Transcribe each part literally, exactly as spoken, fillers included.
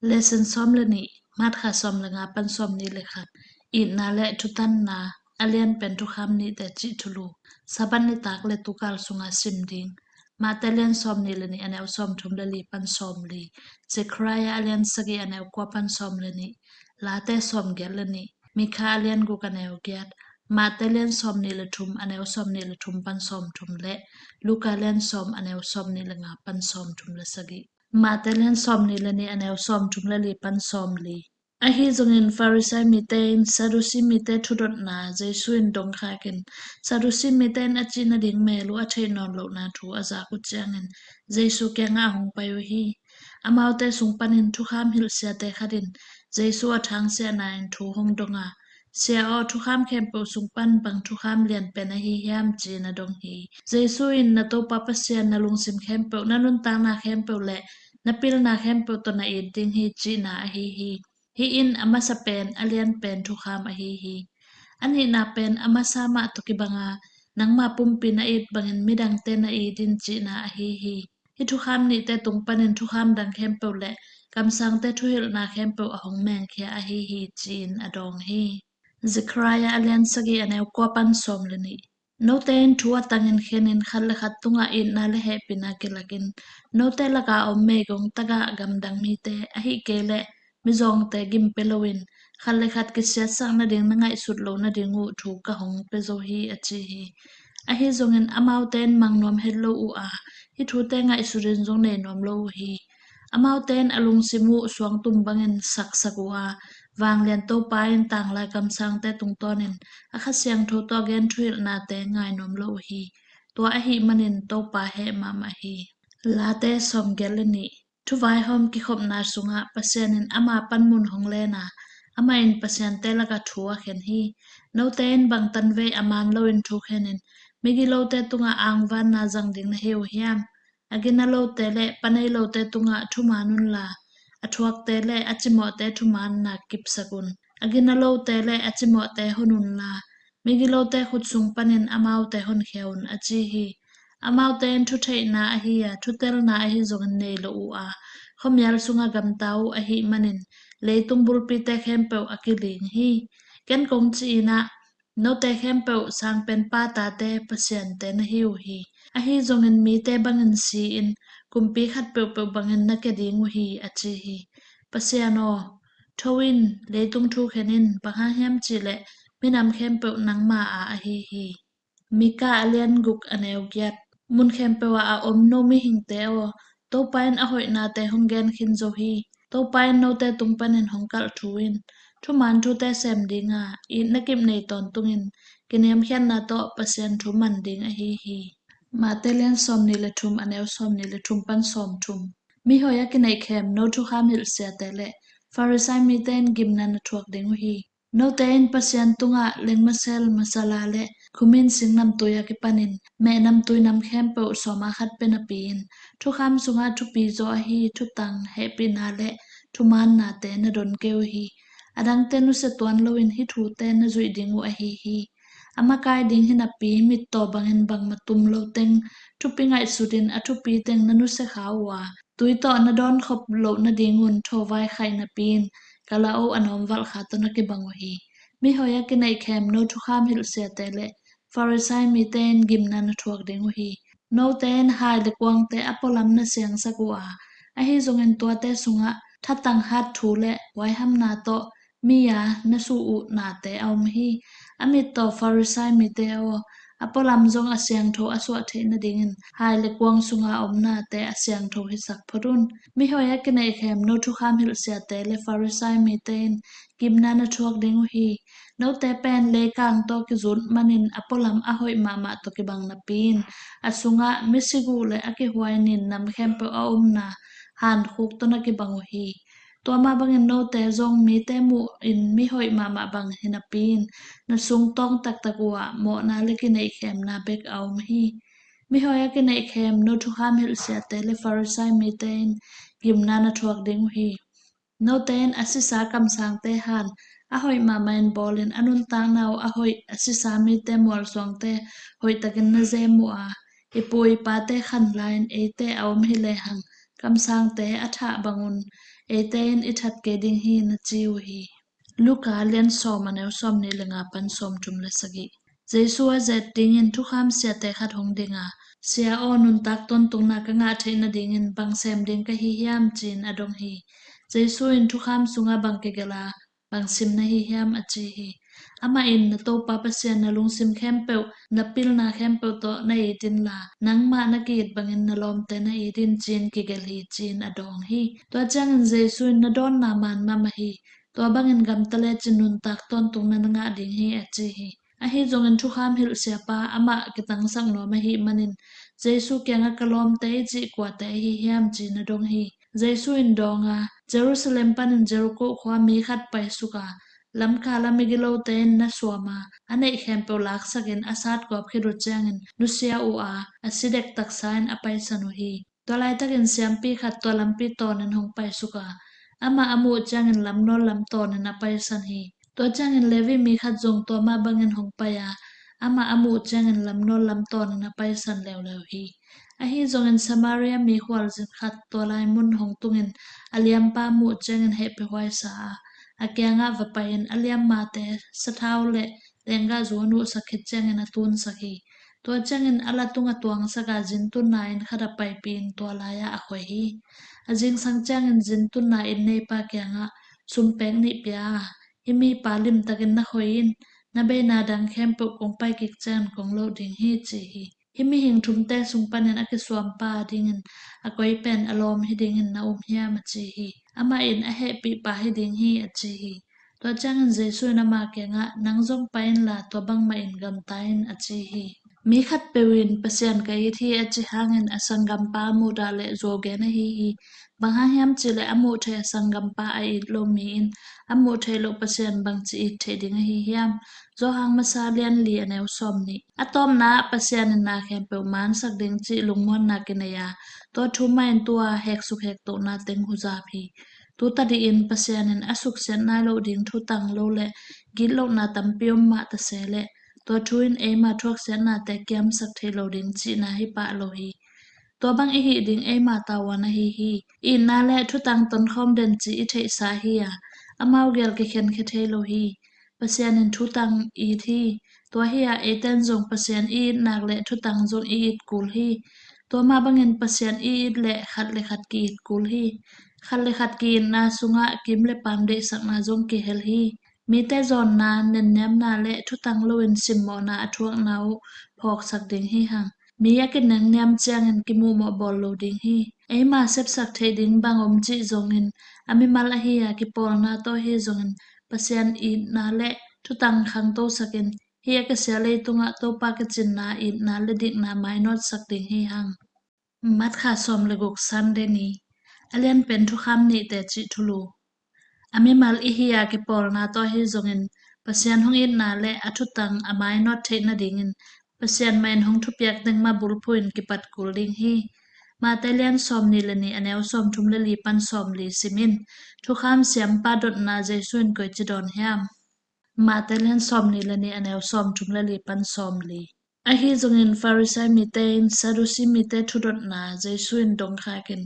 Lesson sawm le nih, March kha sawm le nga pan sawm nih le khat. Itna le thutanna, a lianpen thukham nihte cih thulu. Sabbath nitak le tukal sunga sim ding. Mate lian sawm nih le nih, a neu sawm thum le li pan sawm li. Zekhariah a lian sagih, a neu kua pan sawm le nih. Late sawm giat le nih. Mikha a lian guk, a neu giat. Mate lian sawm nih le thum, a neu sawm nih le thum pan sawm thum le. Luka lian sawm, a neu sawm nih le nga pan sawm thum le sagih. Mate lian sawm nih le nih, a neu sawm thum le li pan sawm li. Ahi zongin Farisai mite in Sadusi mite thudotna Jesu in dongkhakin, Sadusi mite in a cih nading mel uh a theih nawn lohna thu a zak uh ciangin Jesu kiangah a hong pai uh hi. Amaute sung panin thukham hilh siate khat in Jesu a thangsiahna in thu hong dong a, "Sia aw, thukham khempeuh sung pan bang thukham lianpen ahi hiam?" ci-in a dong hi. Jesu in, "Na Topa Pasian na lungsim khempeuh, na nuntakna khempeuh le na pilna khempeuh tawh na it ding hi," cihna ahi hi. Hih in a masa pen, a lianpen thukham ahi hi. A nihna pen a masa mah tawh kibang a, "Nangma pumpi na it bangin midangte na it in," cihna ahi hi. Hih thukham nihte tung panin thukham dang khempeuh le kamsangte thuhilhna khempeuh a hong mengkhia ahi hi, ci-in a dawng hi. Zekhariah a lian sagih, a neu kua pan sawm le nih. Note in thu a tangin khenin khat le khat tungah itna le hehpihna kilakin, note laka om meigong tagah gamdang mite, ahih kei leh mizawngte gim pia loin, khat le khat kisiatsak nading na ngaihsut loh nading uh thu ka hong pia zo hi, a ci hi. Ahi zongin amaute in mang nuam het lo uh a, hih thute ngaihsut in zong nei nuam lo uh hi. Amaute in a lungsim uh suangtum bangin saksak uh a, vanglian Topa in tanglai kamsangte tungtawnin a Kha Siangtho tawh a gen thuhilhnate ngai nuam lo uh hi. Tua ahih manin Topa heh mahmah hi. Late sawm giat le nih. Thuvaihawm kikhopna sungah Pasian in ama panmun hong len a, amah in pasiante lakah thu a khen hi. Note in bang tanvei a man loin thu khenin migilote tungah angvanna zang ding na hi uh hiam? A gina lote le panei lote tungah thuman unla, a thuakte le a cimawhte thumanna kipsak un. A gina lote le a cimawhte hon unla, migilote khut sung panin amaute honkhia un, a ci hi. Amaute in thutheihna ahi a, thutelna ahi zongin nei lo uh a, khuamial sungah gamta uh ahih manin leitung bulpite khempeuh a kiling hi. Ken kong ci-in ah, note khempeuh Sangpenpa tate, pasiante na hi uh hi. Ahi zongin mite bangin si-in, kumpi khat peuhpeuh bangin na kia ding uh hi, a ci hi. Pasian aw, tho in, leitung thu khen in, bang hang hiam cih leh minam khempeuh nangma aa ahi hi. Mika a lian guk, a neu giat. Mun khempeuh ah a om no mihingte aw, Topa in a hoihnate hong gen khin zo hi. Topa in note tung panin hong kalh thu in, thuman thute sem ding a, itna kip nei tawntungin kiniamkhiatna tawh Pasian thu man ding ahi hi. Mate lian sawm nih le thum, a neu sawm nih le thum pan sawm thum. Mihoih a kineihkhem no thukham hilh siate le Farisai mite in gimna na thuak ding uh hi. Note in Pasian tungah lengmasel, masala le khumin sing namtui a kipanin meh namtui nam khempeuh sawma khat pia napi in, thukham sungah thupi zaw ahi thutang, hehpihna le thumaannate na don kei uh hi. Adangte nusia tuan loin hih thute na zuih ding uh ahi hi. A makai ding hi napi, mittaw bangin bangmah tum lo teng thupi ngaihsutin a thupi teng na nusia kha uh a, tui tawh na dawn khop loh nadingun thawvai khaih napi in, kalaoh a nawmvalh kha tawh na kibang uh hi. Mihoih a kineihkhem no thukham hilh siate le Farisai mite in gimna na thuak ding uh hi. Note in hai le kuangte a pualam na siangsak uh a, ahi zongin tuate sungah thatang hat thu le huaihamna tawh mi a na suh uh nate a om hi. A mittaw Farisai mite aw, a pualam zong a siangtho a suah theih nadingin hai le kuang sunga a om nate a siangtho hisak phot un. Mihoih a kineihkhem no thukham hilh siate le Farisai mite in gimna na thuak ding uh hi. Note pen leikang tawh kizut manin a pualam a hoih mahmah tawh kibang napi in, a sungah misik uh le a kihuai nin nam khempeuh a omna hankhuk tawh na kibang uh hi. Tua mah bangin note zong mite muh in mihoih mahmah bang hi napi in, na sungtawng taktak uh ah mawhna le kineihkhemna bek a om hi. Mihoih a kineihkhem no thukham hilh siate le Farisai mite in gimna na thuak ding uh hi. Note in a sisa kamsangte han a hoih mahmah in bawlin, a nuntakna uh a hoih a sisa mite mualsuangte hoihtakin na zem uh a, i pu i pate khan lai-in eite a om hi lehang kamsangte a thah bangun eite in i that kei ding hi, na ci uh hi. Luka a lian sawm, a neu sawmnih le nga pan sawmthum le sagih. Jesu a zet dingin thukham siate khat hong ding a, "Sia aw, nuntak tawntungna ka ngah theih nadingin bang sem ding ka hi hiam?" ci-in a dong hi. Jesu in, "Thukham sungah bang kigelh a, bang sim na hi hiam?" a ci hi. Amah in, "Na Topa Pasian na lungsim khempeuh, na pilna khempeuh tawh na it inla, nangmah na ki-it bangin na lawmte na it in," ci-in kigelh hi, ci-in a dawng hi. Tua ciangin Jesu in, "Na dawnna man mahmah hi. Tua bangin gamta lecin nuntak tawntungna na ngah ding hi," a ci hi. Ahi zongin thukham hilh siapa amah kitangsak nuam ahih manin Jesu kiangah, "Ka lawmte i cih kuate ahi hiam?" ci-in a dong hi. Jesu in dawng a, "Jerusalem panin Jericho khua mi khat paisuk a, lamkal a migilote in na suam a, a neih khempeuh laksakin a satgawp khit uh ciangin nusia uh a, a si dektaksa in a paisan uh hi. Tua laitakin siampi khat tua lampi tawnin hong paisuk a, amah a muh ciangin lamnawl lam tawnin a paisan hi. Tua ciangin Levi mi khat zong tua mah bangin hong pai a, amah a muh ciangin lamnawl lam tawnin a paisan leuleu hi. Ahi zongin Samaria mi khualzin khat tua lai mun hong tungin a liampa a muh ciangin hehpihhuai sa a, a kiangah va pai-in a liammate sathau le lenggahzu a nuhsak khit ciangin a tunsak hi. Tua ciangin a la tung a tuangsak a, zintunna inn khat ah paipih-in tua lai-ah a khoi hi. A zingsang ciangin zintunna inn neipa kiangah, 'Sumpek nih pia a, hih mipa limtakin na khoi in. Na beina dang khempeuh kong pai kik ciangin kong loh ding hi,' ci hi. 'Hih mihing thumte sung panin a kisuampa adingin a koi pen a lawm hi dingin na um hiam?' a ci hi. Amah in, 'A hehpihpa hi ding hi,' a ci hi. Tua ciangin Jesu in ama kiangah, 'Nang zong pai inla, tua bangmah in gamta in,' a ci hi. Mi khatpeuh in, 'Pasian ka it hi,' a cih hangin a sanggampa a muhdah leh zuau gen ahi hi. Bang hang hiam cihleh a muh theih a sanggampa a it lo mi in a muh theih loh Pasian bangci it theih ding ahi hiam? Johan masa lian li, a neu sawmnih. A tawpna ah Pasian in na khempeuh mansak ding cih lungmuanna kinei a, tua thu mah in tu-a heksuk hektohna teng huzap hi. Tu tadih in Pasian in a suksiat nai loh ding thutang lo le gitlohna tampi om mah ta se leh, tua thu in eima thuaksiatnate kiamsak thei lo ding cihna hi pah lo hi. Tua bang i hih ding eima tavuan ahi hi. Itna le thutang tonkhawm den cih i theihsa hi-a, amau gel kikhenkhia thei lo hi. Pasian in thutang it hi. Tua hi-a eiten zong Pasian i it nak le thutang zong i it kul hi. Tua mah bangin Pasian i it le khat le khat ki-it kul hi. Khat le khat ki-itna sungah kim le paam deihsakna zong kihel hi. Mite zawnna, nenniamna le thutang loin simmawhna a thuakna uh phawksak ding hi hang. Mi a kinengniam ciangin kimuhmawh bawl lo ding hi. Eima sepsak theih ding bang om cih zongin, a mimal ahi-a kipawlna tawh ahi zongin, Pasian itna le thutang khangtosakin, hih a kisia leitungah Topa kicinna itna le dikna mainawtsak ding hi hang. Marka sawm le guk, Sunday ni. A lianpen thukham nihte cih thulu. A mimal ihi a kipawlna tawh ahi zongin, Pasian hong itna le a thutang a mainawt theih nadingin Pasian mah in hong thupiak teng mah bulphuh in kipat kul ding hi. Mate lian sawmnih le nih, a neu sawmthum le li pan sawmli sim in. Thukham siampa dotna Jesu in koici dawn hiam? Mate lian sawmnih le nih, a neu sawmthum le li pan sawmli. Ahi zongin Farisai mite in Sadusi mite thudotna Jesu in dongkhakin,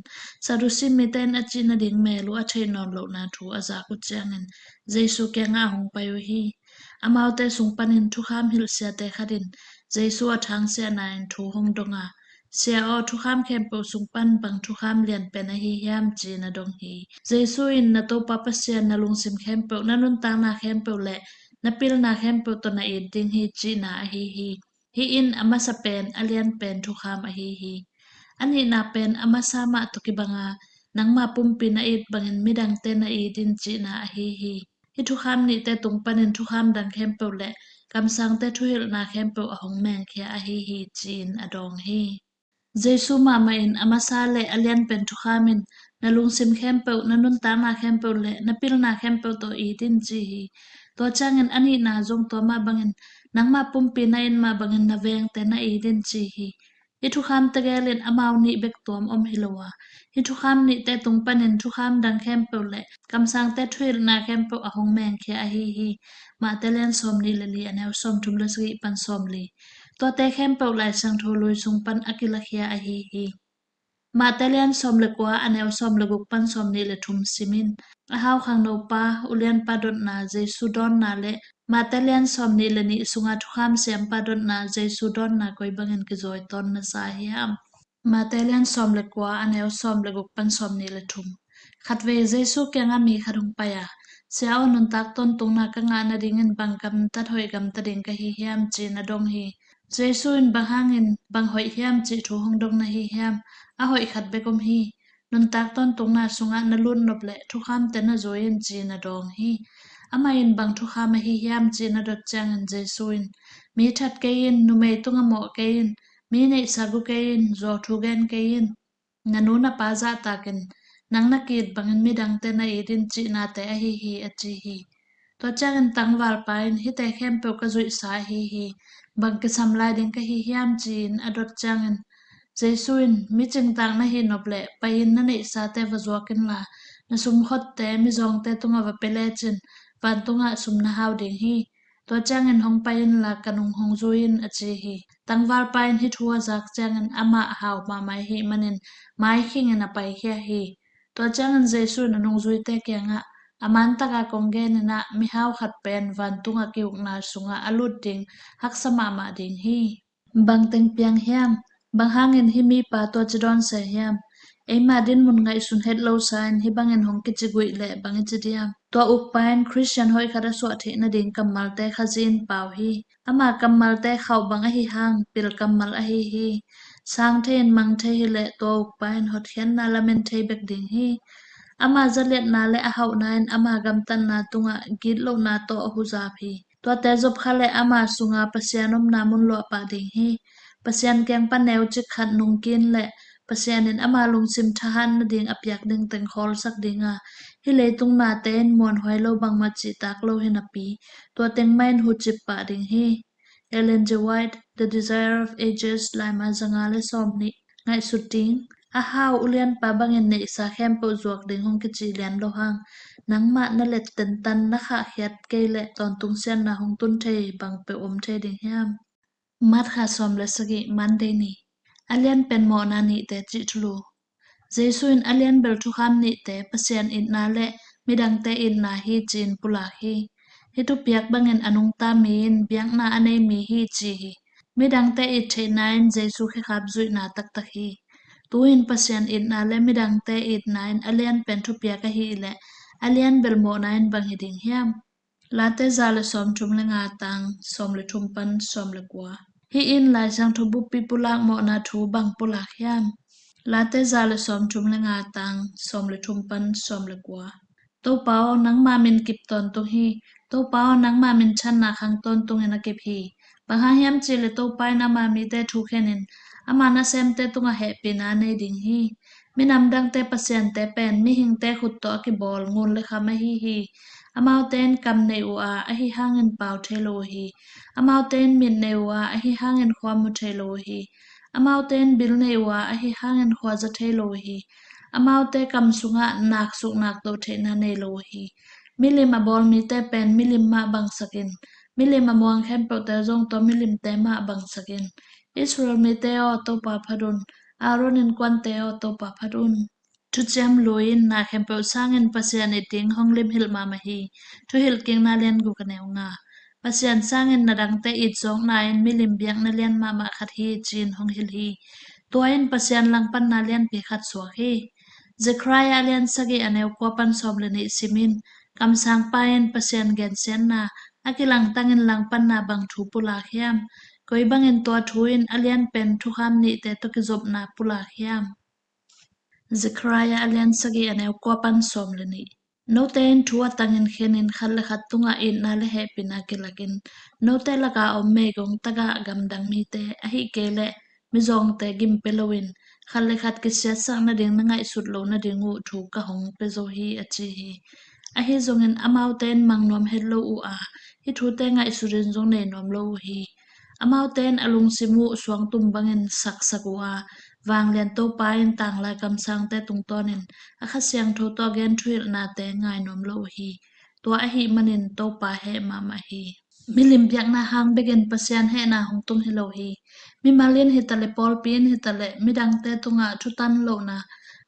Sadusi mite in a cih nading mel uh a theih nawn lohna thu a zak uh ciangin Jesu kiangah a hong pai uh hi. Amaute sung panin thukham hilh siate khat in Jesu a thangsiahna in thu hong dong a, "Sia aw, thukham khempeuh sung pan bang thukham lianpen ahi hiam?" ci-in a dong hi. Jesu in, "Na Topa Pasian na lungsim khempeuh, na nuntakna khempeuh le na pilna khempeuh tawh na it ding hi," cihna ahi hi. Hih in a masa pen, a lianpen thukham ahi hi. A nihna pen a masa mah tawh kibang a, "Nangmah pumpi na it bangin midangte na it in," cihna ahi hi. Hih thukham nihte tung panin thukham dang khempeuh le kamsangte thuhilhna khempeuh a hong mengkhia ahi hi, ci-in a dawng hi. Jesu mahmah in a masa le a lianpen thukham in na lungsim khempeuh, na nuntakna khempeuh le na pilna khempeuh tawh it in, ci hi. Tua ciangin a nihna zong tua mah bangin, "Nangmah pumpi na it mah bangin na vengte na it in," ci hi. Hih thukham tegel in amau nih bek tuam om hi lo a, hih thukham nihte tung panin thukham dang khempeuh le kamsangte thuhilhna khempeuh a hong mengkhia ahi hi. Mate lian sawmnih le li, a neu sawmthum le sagih pan sawmli. Tuate khempeuh Lai Siangtho lui sung pan a kilakhia ahi hi. Mate lian sawm le kua, a neu sawm le guk pan sawm nih le thum sim in. A hau khangnopa, ulianpa dotna, Jesu dawnna le Mate lian sawm nih le nih sunga thukham siampa dotna, Jesu dawnna koi bangin kizawi tawn na sa hiam? Mate lian sawm le kua, a neu sawm le guk pan sawm nih le thum. Khatvei Jesu kiangah mi khat hong pai a, Sia aw, nuntak tawntungna ka ngah nadingin bang gamtat hoih gamta ding ka hi hiam, ci-in a dong hi. Jesu in, Bang hangin bang hoih hiam cih thu hong dong na hi hiam? A hoih khat bek om hi. Nuntak tawntungna sungah na lut nop leh thukhamte na zui in, ci-in a dawng hi. Amah in, Bang thukham ahi hiam, ci-in a dot ciangin Jesu in, Mi that kei in, numei tungah mawh kei in, mi neihsa gu kei in, zuauthu gen kei in, na nu na pa zahtakin nang na ki-it bangin midangte na it in, cihnate ahi hi, a ci hi. Tua ciangin tangvalpa in, Hihte khempeuh ka zuihsa ahi hi. Bang kisam lai ding ka hi hiam? ci-in a dot ciangin Jesu in, Mi cingtaak na hih nop leh pai-in na neihsate va zuak inla, na sumkhotte mizawngte tungah va pia lecin vantungah sum na hau ding hi. Tua ciangin hong pai inla ka nung hong zui in, a ci hi. Tangvalpa in hih thu a zak ciangin amah hau mahmah ahih manin maikhingin a paikhia hi. Tua ciangin Jesu in a nungzuite kiangah, A man taka kong genin ah, mihau khat pen vantungah ki-ukna sungah a lut ding haksa mahmah ding hi. Bang teng piang hiam? Bang hangin hih mipa tua ci dawn se hiam? Eima dinmun ngaihsun het lo sa in hih bangin hong kici guih leh bang i ci diam? Tua ukpa in Khristian hoih khat a suah theih nading kammalte Khazih in pau hi. Ama kammalte khauh bang ahi hang pil kammal ahi hi. Sang thei in mang thei hileh tua ukpa in hotkhiatna lamen thei bek ding hi. Ama zaliatna le a hauhna in ama gamtatna tungah gitlohna tawh a huzap hi. Tuate zop kha leh ama sunga Pasian omna mun luahpah ding hi. Pasian kiang pan neucik khat nungkin leh Pasian in ama lungsim thahat nading a piak ding teng khawlsak dinga, hih leitung nate in muanhuai lo bangmah cihtak lo hi napi, tua teng mah in hucip pah ding hi. Ellen G. White, The Desire of Ages, laima zanga le sawm nih. Ngaihsut ding. A hau ulianpa bangin neihsa khempeuh zuak ding hong kicih lian lo hang, nangmah na let tentan na khahkhiat kei leh tawntung siatna hong tun thei bang peuh om thei ding hiam? March kha sawm le sagih, Monday ni. A lianpen mawhna nihte cih thulu. Jesu in a lianbel thukham nihte Pasian itna le midangte itna hi ci-in pulak hi. Hih thupiak bangin a nungta mi in biakna a nei mi hi ci hi. Midangte it theihna in Jesu khekhap zuihna taktak hi. Tu-in Pasian itna le midangte itna in a lianpen thupiak ahih leh a lianbel mawhna in bang hi ding hiam? Late za le sawmthum le nga, tang sawm le thum pan sawm le kua. Hih in Lai Siangtho buppi pulak mawhna thu bang pulak hiam? Late za le sawmthum le nga, tang sawm le thum pan sawm le kua. Topa aw, nangma min kip tawntung hi. Topa aw, nangma minthanna khang tawntungin a kip hi. Bang hang hiam cih leh Topa in ama mite thukhenin ama nasemte tungah hehpihna a nei ding hi. Minam dangte pasiante pen mihingte khut tawh a kibawl ngun le kham ahi hi. Amaute in kam nei uh a, ahi hangin pau thei lo uh hi. Amaute in mit nei uh a, ahi hangin khua mu thei lo uh hi. Amaute in bil nei uh a, ahi hangin khua za thei lo uh hi. Amaute kam sungah nak suk nak doh theihna nei lo uh hi. Milim a bawl mite pen milim mah bangsakin, milim a muang khempeuhte zong tua milimte mah bangsakin. Israel mite aw, Topa phat un. Aaron innkuante aw, Topa phat un. Thuciam Lui in na khempeuh sangin Pasian it ding hong limhilh mahmah hi. Thuhilhkikna lian guk, a neu nga. Pasian sangin na dangte it zawkna in milim biakna lian mahmah khat hi, ci-in hong hilh hi. Tua in Pasian langpanna lianpi khat suak hi. Zekhariah a lian sagih, a neu kua pan sawm le nih sim in. Kamsangpa in Pasian gensiatna a kilangtangin langpanna bang thu pulak hiam? Koi bangin tua thu in a lianpen thukham nihte tawh kizopna pulak hiam? Zekhariah a lian sagih, a neu kua pan sawm le nih. Note in thu a tangin khenin khat le khat tungah itna le hehpihna kilakin, note laka om meigong tagah gamdang mite, ahih kei leh mizawngte gim pia loin, khat le khat kisiatsak nading na ngaihsut loh nading uh thu ka hong pia zo hi, a ci hi. Ahi zongin amaute in mang nuam het lo uh a, hih thute ngaihsutin zong nei nuam lo uh hi. Amaute in a lungsim uh suangtum bangin saksak uh a, vanglian Topa in tanglai kamsangte tungtawnin a Kha Siangtho tawh gen thuhilhnate ngai nuam lo uh hi. Tua ahih manin Topa heh mahmah hi. Milim biakna hang bekin Pasian hehna hong tung hi lo hi. Mimal in hitaleh, pawlpi in hitaleh, midangte tungah thutan lohna,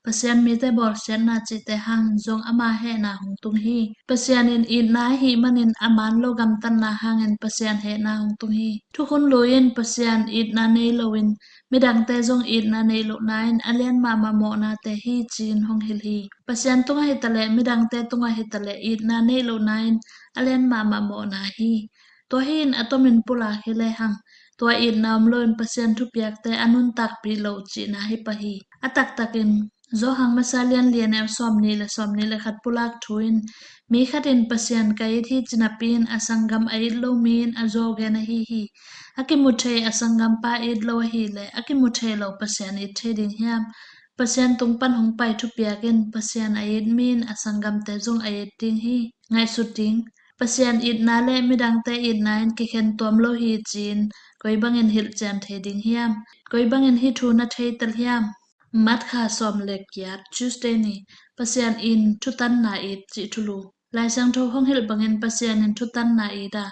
Pasian mite bawlsiatna cihte hangin zong ama hehna hong tung hi. Pasian in itna ahih manin a man lo gamtatna hangin Pasian hehna hong tung hi. Thukhun lui in Pasian itna nei loin midangte zong itna nei lohna in a lian mahmah mawhnate hi ci-in hong hilh hi. Pasian tungah hitaleh, midangte tungah hitaleh itna neih lohna in a lian mahmah mawhna hi. Tua hi in a tomin pulak hi lehang, tua itna om loin Pasian thupiakte a nuntakpih loh cihna hi pah hi. A taktakin Johan masa lian li a neu sawmnih le sawmnih le khat pulak thu in, mi khat in Pasian ka it hi ci napi in a sanggam a it lo mi in a zaw gen ahi hi. A kimu thei a sanggampa it lo ahileh a kimu thei lo Pasian it thei ding hiam? Pasian tung pan hong pai thupiak in Pasian a it mi in a sanggamte zong a it ding hi. Ngaihsut ding. Pasian itna le midangte itna in kikhen tuam lo hi ci-in koi bangin hilhcian thei ding hiam? Koi bangin hih thu na theitel hiam? March kha sawm le giat, Tuesday ni. Pasian in thutanna it cih thulu. Lai Siangtho hong hilh bangin Pasian in thutanna it a,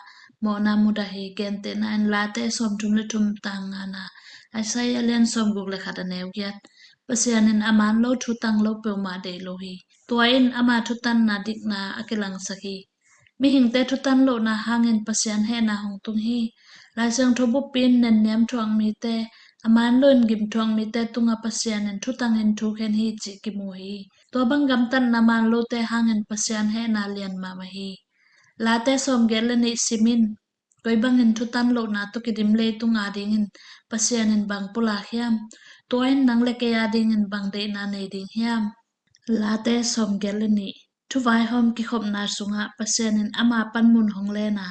mawhna mudah hi. Gentehna in Late sawmthum le thum tang ngana, Isaiah lian sawmguk le khat a neu giat. Pasian in a man lo, thutang lo peuhmah deih lo hi. Tua in ama thutanna dikna a kilangsak hi. Mihingte thutan lohna hangin Pasian hehna hong tung hi. Lai Siangtho buppi in nenniam thuak mite, a man loin gim thuak mite tungah Pasian in thutangin thukhen hi cih kimu hi. Tua bang gamtatna man lote hangin Pasian hehna lian mahmah hi. Late sawmgiat le nih sim in, koi bangin thutan lohna tawh kidim leitung a dingin Pasian in bang pulak hiam? Tua in nang le kei a dingin bang deihna nei ding hiam? Late sawmgiat le nih. Thuvaihawm kikhopna sungah Pasian in ama panmun hong len a,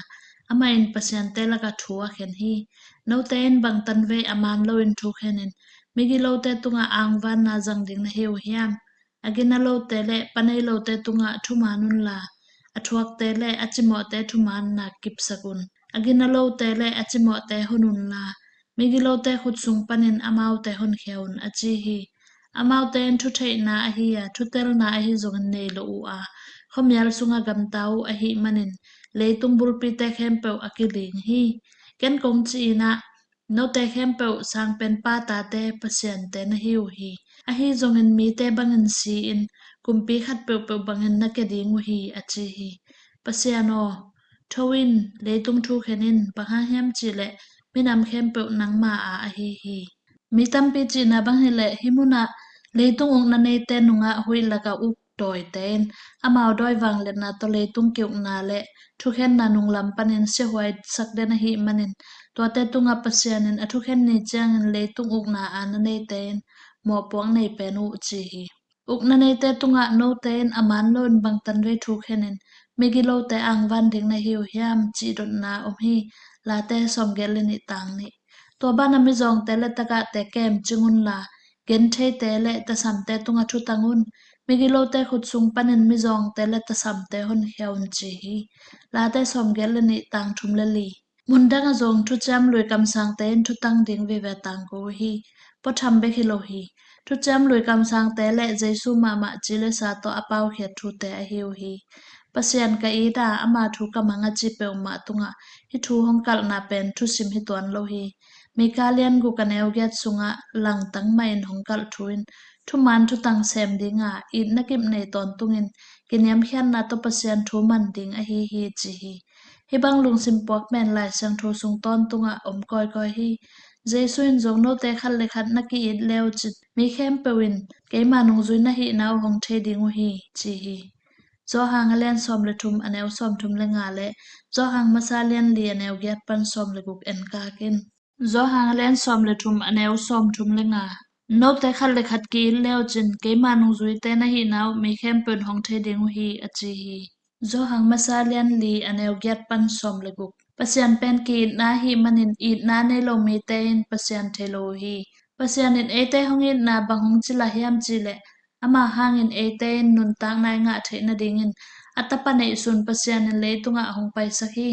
amah in pasiante lakah thu a khen hi. Note in bang tanvei a man loin thukhen in migilote tungah angvanna zang ding na hi uh hiam? A gina lote le panei lote tungah thuman unla, a thuakte le a cimawhte thumanna kipsak un. A gina lote le a cimawhte hon unla, migilote khut sung panin amaute honkhia un, a ci hi. Amaute in thutheihna ahi a, thutelna ahi zongin nei lo uh a, khuamial sungah gamta uh ahih manin leitung bulpite khempeuh a kiling hi. Ken kong ci-in ah, note khempeuh Sangpenpa tate, pasiante na hi uh hi. Ahi zongin mite bangin si-in kumpi khat peuhpeuh bangin na kia ding uh hi, a ci hi. Pasian aw, tho in, leitung thukhen in, bang hang hiam cihleh minam khempeuh nangma a ahi hi. Mi tampi cihna bang hileh hih munah leitung ukna neite nungah huih lakah uk dawite in amau dawi vangliatna tawh leitung kiukna le thukhenna nunglam panin siahuaisak den ahih manin, tuate tungah Pasian in a thukhen ni ciangin leitung ukna aana neite in mawhpuak nei pen uh, ci hi. Ukna neite tungah note in a man loin bang tanvei thukhen in migilote angvan ding na hi uh hiam, cih dotna om hi. Late sawmgiat le nih tang nih. Tua banah mizawngte le tagahte kemcing unla, gentheite le tasamte tungah thutang un. Migilote khut sung panin mizawngte le tasamte honkhia un, ci hi. Late sawmgiat le nih tang thum le li. Mundang a zong thuciam lui kamsangte in thutang ding vive tangko uh hi. Puatham bek hi lo hi. Thuciam lui kamsangte le Jesu mahmah ci le sa tawh a paukhiat thute ahi uh hi. Pasian ka it a, ama thu ka mang a ci peuhmah tungah hih thu hong kalhna pen thusim hi tuan lo hi. Mika lian guk a neu giat sungah langtang mahin hong kalh thu in thuman thutang sem dinga itna kip nei tawntungin kiniamkhiatna tawh Pasian thu man ding ahi hi, ci hi. Hih bang lungsim puak pen Lai Siangtho sung tawntungah om kawikawi hi. Jesu in zong note khat le khat na ki-it le uh cin mi khempeuh in keima nungzui na hihna uh hong thei ding uh hi, ci hi. Johan a lian sawm le thum a neu sawm thum le nga le Johan masa lian li a neu giat pan sawm le guk en kak in. Johan a lian sawm le thum a neu sawm thum le nga. Note khat le khat ki-it le uh cin keima nungzuite na hihna uh mi khempeuh in hong thei ding uh hi, a ci hi. Johan masa lian li a neu giat pan sawm le guk. Pasian pen ki-itna ahih manin itna nei lo mite in Pasian thei lo uh hi. Pasian in eite hong itna bang hong ci lah hiam cihleh, ama hangin eite in nuntakna i ngah theih nadingin a Tapa neihsun Pasian in leitungah hong paisak hi.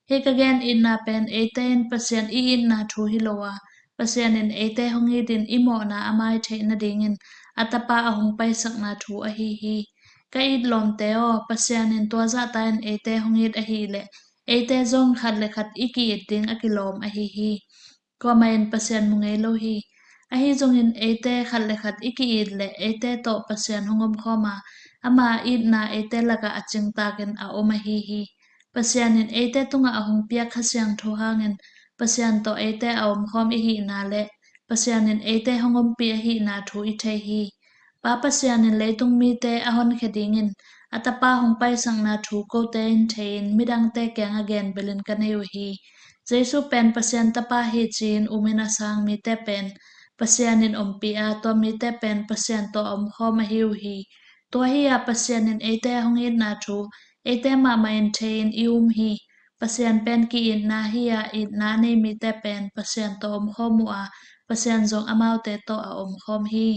Hih ka gen itna pen eite in Pasian i itna thu hi lo a, Pasian in eite hong itin i mawhna a mai theih nadingin a Tapa a hong paisakna thu ahi hi. Ka it lawmte aw, Pasian in tua zahta in eite hong it ahileh Eite zong khat le khat i ki-it ding a kilawm ahi hi. Kuamah in Pasian mu ngei lo hi. Ahi zongin eite khat le khat i ki-it leh eite tawh Pasian hong omkhawm a, ama itna eite lakah a cingtakin a om ahi hi. Pasian in eite tungah a hong piak Kha Siangtho hangin Pasian tawh eite a omkhawm i hihna le Pasian in eite hong ompih ahihna thu i thei hi. Pa Pasian in leitung mite a honkhia dingin a Tapa hong paisakna thu kote in thei-in midangte kiangah gen belin ka nei uh hi. Jesu pen Pasian Tapa hi ci-in umin a sang mite pen Pasian in ompih a, tua mite pen Pasian tawh a omkhawm ahi uh hi. Tua hi-a Pasian in eite a hong itna thu eite mahmah in thei-in i um hi. Pasian pen ki-itna hi-a, itna a nei mite pen Pasian tawh a omkhawm uh a, Pasian zong amaute tawh a omkhawm hi.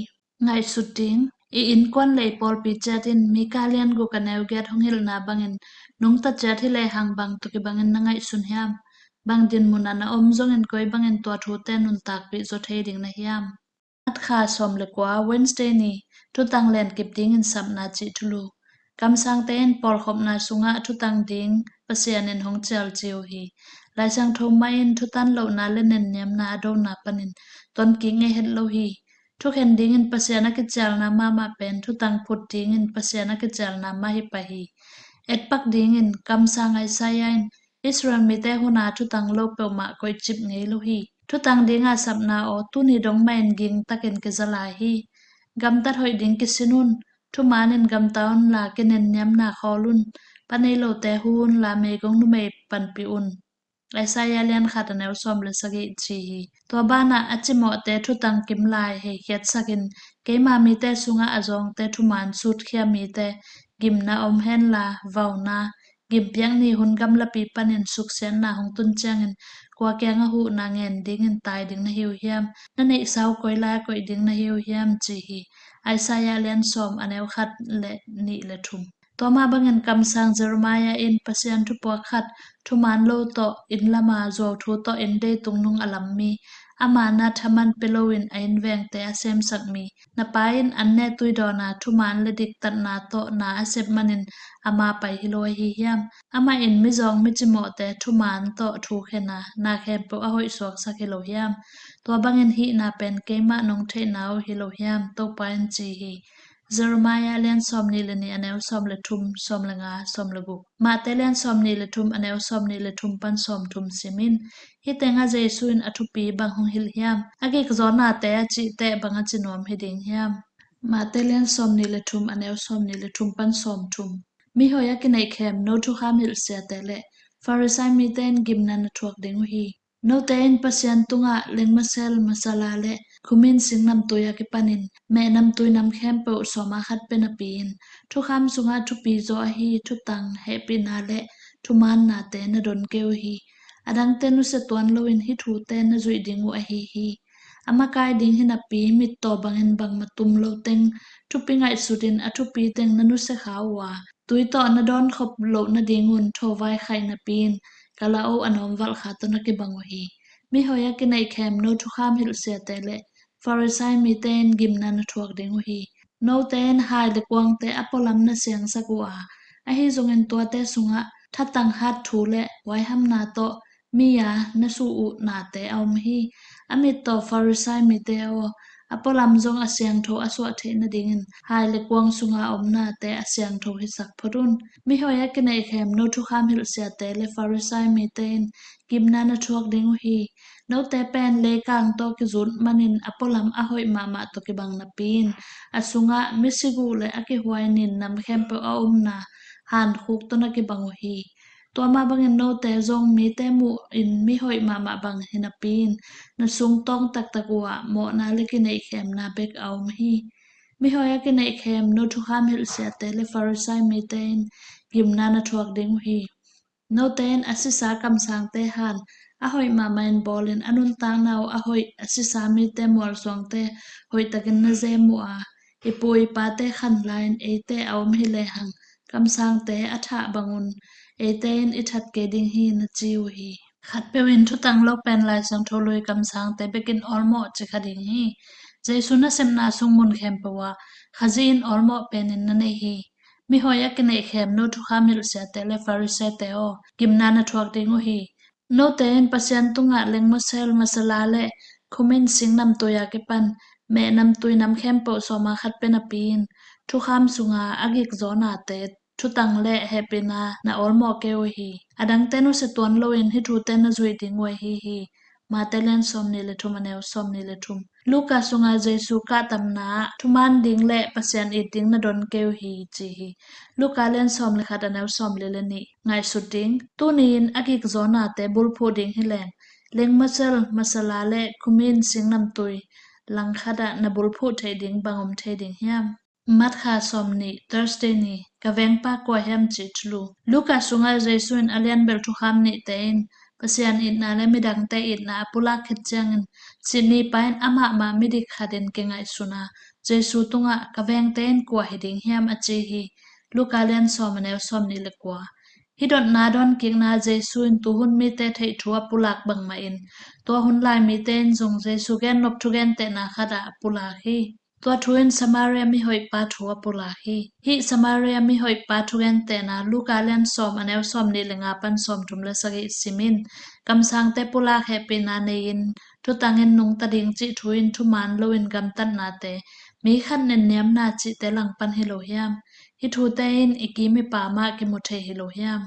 Ngaihsut ding. I innkuan le i pawlpi ciat in Mika lian guk a neu giat hong hilhna bangin nungta ciat hi lehang bang tawh kibangin na ngaihsun hiam? Bang dinmun ah na om zongin koi bangin tua thute nuntakpih zaw thei ding na hiam? March kha sawm le kua, Wednesday ni, thutang lenkip dingin sapna cih thulu. Kamsangte in pawlkhopna sungah thutang ding Pasian in hong cial ci uh hi. Lai Siangtho mah in thutan lohna le nenniamna a dona panin tonkik ngei het lo hi. Thukhen dingin Pasian a kicialna mahmah pen thutang phut dingin Pasian a kicialna mah hi pah hi. Etpak dingin kamsang Isaiah in Israel mite huna thutang lo peuhmah koihcip ngei lo hi. Thutang dinga sapna aw, tuni dong mah in gingtakin kiza lai hi. Gamtat hoih ding kisin un, thuman in gamta unla kinenniamna khawl un, pa nei lote hu unla meigong numei panpih un. Isaiah lian khat a neu sawm le sagih ci hi. Tua banah a cimawhte thutang kim lai heikhiatsakin keima mite sungah a zawngte thuman sutkhia mite gimna om henla, vauna, gimpiak ni hun gamlapi panin suksiatna hong tun ciangin kua kiangah huhna ngen dingin tai ding na hi uh hiam? Na neihsa uh koi lai-ah koih ding na hi uh hiam? Ci hi. Isaiah lian sawm a neu khat le nih le thum. Tua mah bangin kamsang Jeremiah in Pasian thupuak khat, thuman lo tawh inn lama zuauthu tawh inn deitung nung a lammi, ama na thaman pia loin a inn vengte a semsak mi, na pa in an ne tui dawn a, thuman le diktatna tawh na a sep manin ama pai hi lo ahi hiam? Amah in mizawng micimawhte thuman tawh thukhen a, na khempeuh a hoih suaksak hi lo hiam? Tua bangin hihna pen keimah nong theihna uh hi lo hiam? Topa in ci hi. Jeremiah lian sawm nih le nih a neu sawm le thum, sawm le nga, sawm le guk. Mate lian sawm nih le thum a neu sawm nih le thum pan sawm thum sim in. Hih tengah Jesu in a thupi bang hong hilh hiam? A gikzaw nate a cihte bang a ci nuam hi ding hiam? Mate lian sawm nih le thum a neu sawm nih le thum pan sawm thum. Mihoih a kineihkhem no thukham hilh siate le Farisai mite in gimna na thuak ding uh hi. Note in Pasian tungah lengmasel, masala le khumin sing namtui a kipanin meh namtui nam khempeuh sawma khat pia napi-in thukham sungah thupi zaw ahi thutang, hehpihna le thumannate na don kei uh hi. A dangte nusia tuan loin hih thute na zuih ding uh ahi hi. A makai ding hi napi mittaw bangin bangmah tum lo teng thupi ngaihsutin a thupi teng na nusia kha uh a, tui tawh na dawnkhop loh nadingun thovai khaih napi-in kala-o a nawmvalh kha tawh na kibang uh hi. Mihoih a kineihkhem no thukham hilh siate le Farisai mite in gimna na thuak ding uh hi. Note in hai le kuangte a pualam na siangsak uh a, ahi zongin tuate sungah thatang hat thu le huaihamna tawh mi a na suh uh nate a om hi. A mit tawh Farisai mite aw, a pualam zong a siangtho a suah theih nadingin hai le kuang sunga a om nate a siangtho hisak phot un. Mihoih a kineihkhem no thukham hilh siate le Farisai mite in gimna na thuak ding uh hi. Note pen leikang tawh kizut manin a pualam a hoih mahmah tawh kibang napi-in a sungah misik uh le a kihuai nin nam khempeuh a omna hankhuk tawh na kibang uh hi. Tua mah bangin note zong mite muh in mihoih mahmah bang hi napi-in na sungtawng taktak uh ah mawhna le kineihkhemna bek a om hi. Mihoih a kineihkhem no thukham hilh siate le Farisai mite in gimna na thuak ding uh hi. Note in a sisa kamsangte han a hoih mahmah in bawlin a nuntakna uh a hoih a sisa mite mualsuangte hoihtakin na zem uh a, i pu i pate khan lai-in eite a om hi lehang kamsangte a thah bangun eite in i that kei ding hi na ci uh hi. Khatpeuh in thutang lo pen Lai Siangtho lui kamsangte bekin awlmawh ci kha ding hi. Jesu nasepna sung mun khempeuh ah Khazih in awlmawh penin na nei hi. Mihoih a kineih khemno thukham hilhsiate le Pharisee-te aw, gimna na thuak ding uh hi. Note in Pasian tungah lengmusil, masala le khumin sing namtui a kipan meh namtui nam khempeuh sawma khat pia napi-in thukham sunga a gikzaw nate thutang le hehpihna na awlmawh kei uh hi. Adangte nusia tuan loin hih thute na zuih ding uh ahi hi. Mate lian sawmnih le thum, a neu sawmnih le thum. Luka sunga Jesu kahtamna ah thuman ding le Pasian it ding na don kei uh hi, ci hi. Luka lian sawm le khat, a neu sawmli le nih. Ngaihsut ding. Tuni-in a gikzaw nate bulphuh ding hi leng, lengmusil, masala le khumin sing namtui langkhat ah na bulphuh theih ding bang om thei ding hiam? March kha sawmnih, Thursday ni. Ka vengpa kua hiam cih thulu. Luka sungah Jesu in a lianbel thukham nihte in Pasian itna le midangte itna a pulak khit ciangin, sihnipa in amah mah midik khatin kingaihsun a, Jesu tungah, "Ka vengte in kua hi ding hiam?" a ci hi. Luka lian sawm, a neu sawmnih le kua. Hih dotna dawnkikna Jesu in tuhun mite theih thu a pulak bangmahin, tua hun lai mite in zong Jesu gennop thugentehna khat ah a pulak hi. Tua thu in Samaria mihoihpa thu a pulak hi. Hih Samaria mihoihpa thugentehna Luka lian sawm, a neu sawmnih le nga pan sawmthum le sagih simin, kamsangte pulak hehpihna nei-in thutangin nungta ding cih thu in thuman loin gamtatnate, mi khat nenniamna cihte langpan hi lo hiam? Hih thute in i kim i pam ah kimu thei hi lo hiam?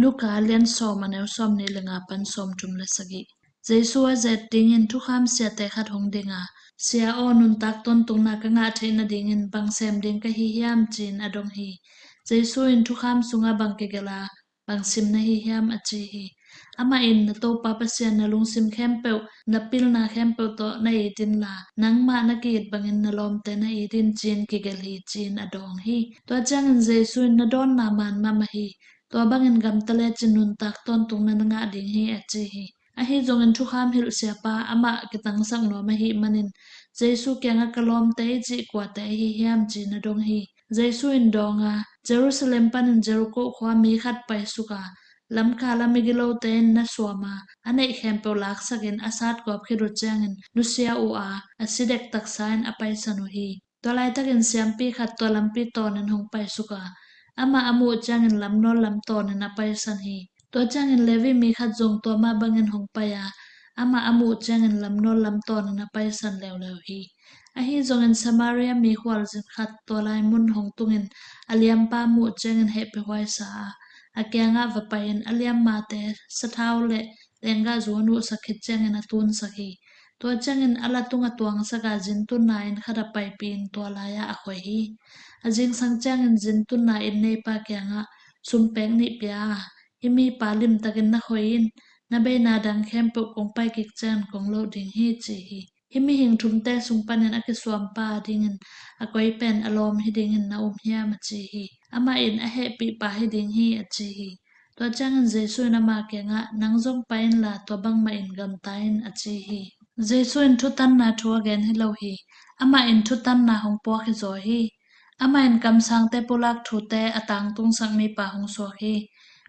Luka lian sawm, a neu sawmnih le nga pan sawmthum le sagih. Jesu a zet dingin thukham siate khat hong ding a, "Sia aw, nuntak tawntungna ka ngah theih nadingin bang sem ding ka hi hiam?" ci-in a dong hi. Jesu in thukham sungah bang kigelh a, "Bang sim na hi hiam?" a ci hi. Amah in, "Na Topa Pasian na lungsim khempeuh, na pilna khempeuh tawh na it inla, nangmah na ki-it bangin na lawmte na it in," ci-in kigelh hi, ci-in a dawng hi. Tua ciangin Jesu in, "Na dawnna man mahmah hi. Tua bangin gamta lecin nuntak tawntungna na ngah ding hi," a ci hi. Ahi zongin thukham hilhsiapa amah kitangsak nuam ahih manin Jesu kiangah, "Ka lawmte i cih kuate ahi hiam?" ci-in a dong hi. Jesu in dawng a, "Jerusalem panin Jericho khua mi khat paisuk a, lamkal a migilote in na suam a, a neih khempeuh laksakin a satgawp khit uh ciangin nusia uh a, a si dektaksa in a paisan uh hi. Tua laitakin siampi khat tua lampi tawnin hong paisuk a, amah a muh ciangin lamnawl lam tawnin a paisan hi. Tua ciangin Levi mi khat zong tua mah bangin hong pai a, amah a muh ciangin lamnawl lam tawnin a paisan leuleu hi. Ahi zongin Samaria mi khualzin khat tua lai mun hong tungin a liampa muh ciangin hehpihhuai sa a, a kiangah va pai-in a liammate sathau le lenggah zu a nuhsak khit ciangin a tunsak hi. Tua ciangin a la tung a tuangsak a, zintunna inn khat ah paipih-in tua lai-ah a khoi hi. A zingsang ciangin zintunna inn neipa kiangah sumpek nih pia a, 'Hih mipa limtakin na khoi in, na beina dang khempeuh kong pai kik ciangin kong loh ding hi,' ci hi. 'Hih mihing thumte sung panin a kisuampa adingin a koi pen a lawm hi dingin na um hiam?' a ci hi. Amah in, 'A hehpihpa hi ding hi,' a ci hi. Tua ciangin Jesu in ama kiangah, 'Nang zong pai inla, tua bangmah in gamta in,' a ci hi. Jesu in thutanna thu a gen hi lo hi. Amah in thutanna hong puak hi zaw hi. Amah in kamsangte pulak thute a tangtungsak mipa hong suak hi.